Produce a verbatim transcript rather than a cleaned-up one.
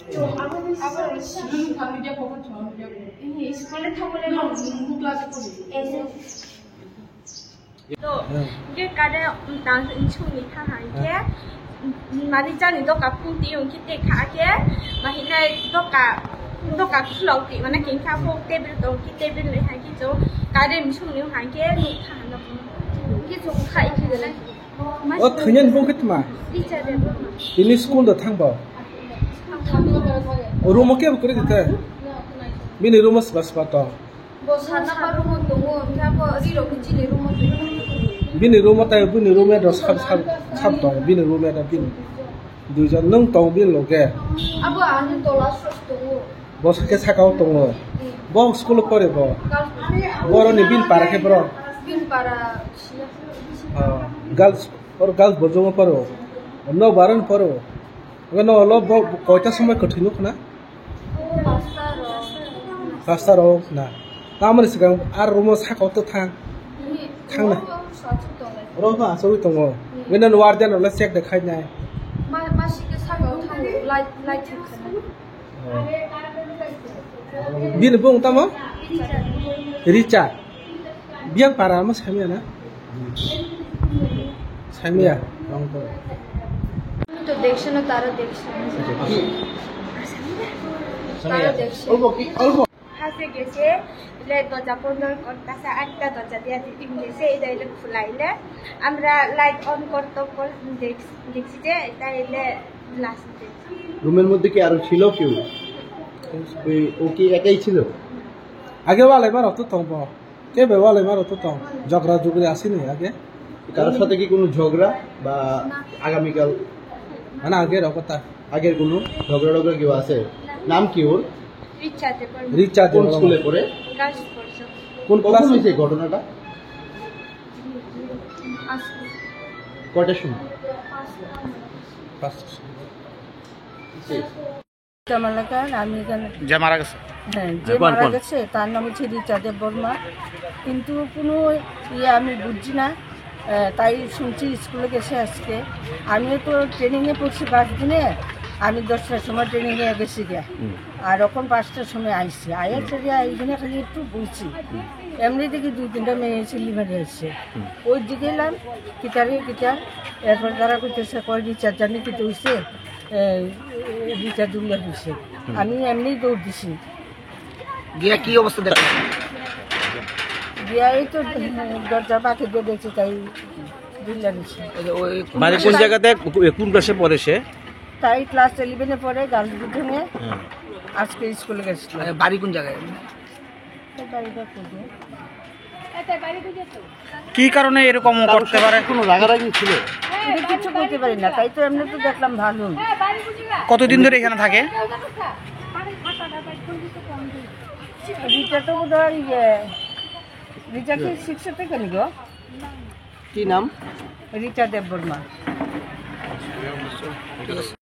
To, hingke kare, um, tang, insukni kha hingke, um, mani jani doka phung twi hingke tei kha khe, bahinai doka, doka khulok twi mane kengkha phung table tong khe table ni hingke chwng kare insukni hingke nuk kha hingke chwng khai khe. O thwinani bung khe tma? Teacher de bung. Bini school da thang bo? Thang bo. O room o kebo kwrwi khe? Bini room o sba sba tong. Bo sana pa room o tongo, hingke abo ri rok chini room o tongo. Bini room o tai bini room o sab sab sab tong bini room o bini. Duijon nwng tong bini loge. Abo ani tola sos tongo. Bo sakhe sakao tongo. Bo school o pore bo. Girls. Boroni bini para khe boro. Bini para. Oh, girls, or girls bo jongo poro. No baron poro. Oke no lo bo koita somoi kwthwi nuk na? Pasta rok. Pasta rok na. Tamoni swkang ar room o sakao to thang. Thang na. Oro no asogwi tongo. Wngkhe no warden rok le check de khainai. Ma, ma sikhe sakao thango, light, light thik khainai. Oh. Bini bung tamo? Richard. Biyang para mo samya na? Samya. Wrong to. তো দেখছে না, তারা দেখছে না। তারা দেখছে। অল্প কি, অল্প। Hase gese, le doja pondor kor, tasa atta doja dia di tin gese, ida ile khulai le. Amra light on kor to kor, dex-, দেখছি যে, এটা ile last day. রুমের মধ্যে কি আরো ছিল কেউ? ওই, ও কি একাই ছিল? আগে ওয়ালে মারো তো তংব। Kebe walai maro to tong, jokra jukri asini age? কারোর সাথে কি কোনো ঝগড়া বা আগামীকাল? Mana age rok ta. আগের কোনো ঝগড়া টগড়া কেউ আছে? নাম কি ওর? রিচা দেববর্মা। রিচা কোন দেববর্মা। স্কুলে পড়ে? গার্লস পড়ছে। কোন কখন ক্লাসে? হয়েছে এই ঘটনাটা? আজকে। কয়টার সময়? পাঁচটা। পাঁচটার সময়। জি। জামালাকার, আমি এখানে যে মারা গেছে? হ্যাঁ, যে হ্যাঁ, কোন, মারা কোন? গেছে, তার নাম হচ্ছে রিচা দেববর্মা। কিন্তু কোনো ইয়ে আমি বুঝছি না। আহ, তাই শুনছি স্কুলে গেছে আজকে। আমিও তো ট্রেনিংয়ে পড়ছি পাঁচ দিনে, আমি দশটার সময় ট্রেনিংয়ে গেছি গিয়া। হুম। আর এখন পাঁচটার সময় আইছি। আইয়া হুম। সেটা এইখানে খালি একটু বইছি। হুম। এমনি দেখি দুই তিনটা মেয়ে ছেলে মেয়ে এসছে। হুম। ওই দিকে এলাম, কিতারে কিতা, এরপর তারা কইতেছে, কয় রিচা জানি কিতা হইছে? এ, এ, দুইটা দুর্গা হয়েছে। হুম। আমি এমনি দৌড় দিছি। গিয়া কি অবস্থা দেখলেন? গিয়া এই তো, উম, দরজা বাকি দিয়ে দেখছি, তাই দুর্গা হয়েছে। ওই যে ওই বাড়ি কোন জায়গাতে, কোন ক্লাসে পড়ে সে? তাই ক্লাস ইলেভেনে পড়ে, গার্লস বিল্ডিংয়ে। হ্যাঁ। আজকে স্কুলে গেছিল। আহ, বাড়ি কোন জায়গায়? তার বাড়িটা কোথায়? কি কারণে এরকম করতে পারে? কোনো রাগারাগি ছিল? এটা কিছু বলতে পারি না, তাই তো এমনি তো দেখলাম ভালো। কতদিন ধরে এখানে থাকে? রিচা তো বোধহয় ইয়ে, রিচা কি সিক্সে থেকে নিব? কি নাম? রিচা দেববর্মা।